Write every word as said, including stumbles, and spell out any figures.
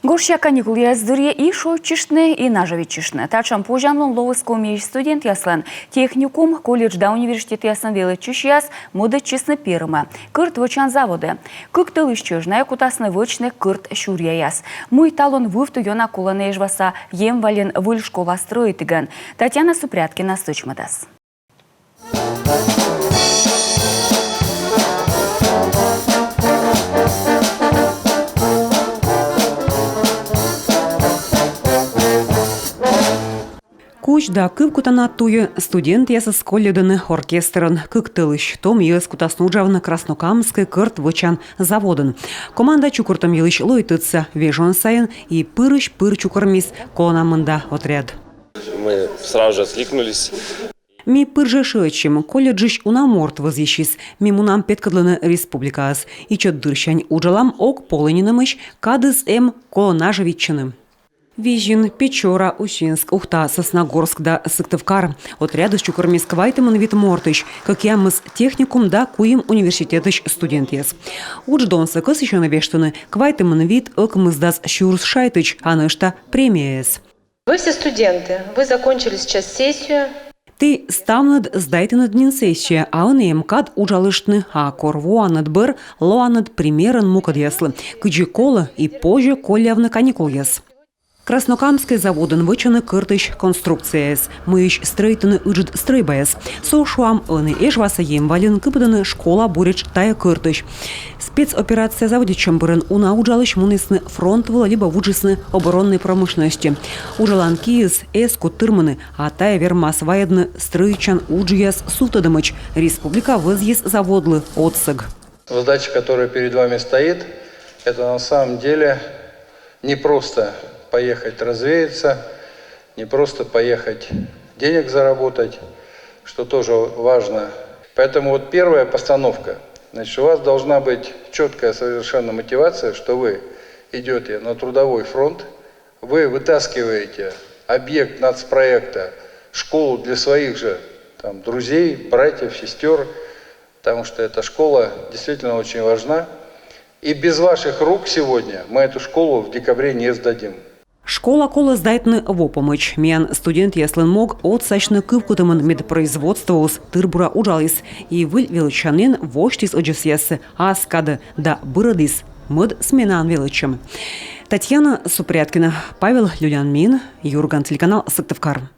Гожся каникулъяс дырйи и шойччыштны, и нажӧвитчыштны. Татшӧм позянлун лоис Комиысь студентъяслӧн. Техникум, колледж да университетъясын велӧдчысьяс мӧдӧдчисны перымӧ, кӧрт вӧчан заводӧ. Кык тӧлысь чӧж найӧ кутасны вӧчны кӧрт сюръяяс. Мый талун вывті ёна колӧны Эжваса Емвальын выль школа стрӧитігӧн, Татьяна Супряткина сӧчмӧдас. Кузь да кывкутана туйӧ студентъясӧс колльӧдӧны оркестрӧн. Кык тӧлысь том йӧз кутасны уджавны Краснокамскӧй кӧрт вӧчан заводын. Команда чукӧртӧм йылысь лои тӧдса, вежон сайын и пырысь-пыр чукӧрмис колана мында отряд. Мы сразу же откликнулись. Ми пыр жӧ шыӧдчим, колледжысь уна морт вӧзйысис, ми мунам петкӧдлыны республикаӧс. Ичӧт дырсянь уджалам ог полӧ нинӧмысь, кадыс эм колӧ нажӧвитчыны. Визин, Печора, Усинск, Ухта, Сосногорск да Сыктывкар. Отрядыс чукӧрмис квайтымын вит мортысь, кӧкъямыс техникум да куим университетысь студентъяс. Удждонсӧ кӧсйысьӧны вештыны квайтымын вит, ӧкмысдас сюрс шайтысь, а нӧшта премияяс. Вы все студенты, вы закончили сейчас сессию. Ті ставныд сдайтінныд нин сессия, а ӧні эм кад уджалыштны, а кор воанныд бӧр, лоанныд примерӧн мукӧдъяслы, кыдзи колӧ и позьӧ коллявны каникулъяс. Краснокамскӧй заводын вӧчӧны кӧртысь конструкцияяс, мыйысь стрӧитӧны ыджыд стрӧйбаяс. Со, шуам, ӧні Эжваса Емвальын кыпӧдӧны школа буретш тайӧ кӧртысь. Спецоперация заводитчӧм бӧрын уна уджалысь мунісны фронт вылӧ либӧ вуджисны обороннӧй промышленностьӧ. Уджалан киыс эз кут тырмыны, а тайӧ вермас вайӧдны стрӧитчан уджъяс сувтӧдӧмӧдз. Республика вӧзйис заводлы отсӧг. Задача, которая перед вами стоит, это на самом деле не просто поехать развеяться, не просто поехать денег заработать, что тоже важно. Поэтому вот первая постановка. Значит, у вас должна быть четкая совершенно мотивация, что вы идете на трудовой фронт, вы вытаскиваете объект нацпроекта, школу для своих же там друзей, братьев, сестер, потому что эта школа действительно очень важна. И без ваших рук сегодня мы эту школу в декабре не сдадим. Школа колӧ сдайтны во помӧдз. Миян студентъяслӧн мог отсасьны кывкутӧмӧн, мед производствоыс тыр-бура уджаліс и выль велӧдчанін восьтіс ӧдзӧсъяссӧ ас кадӧ да бырӧдіс мӧд сменаӧн велӧдчӧм. Татьяна Супряткина, Павел Люлянмин, «Юрган» телеканал, Сыктывкар.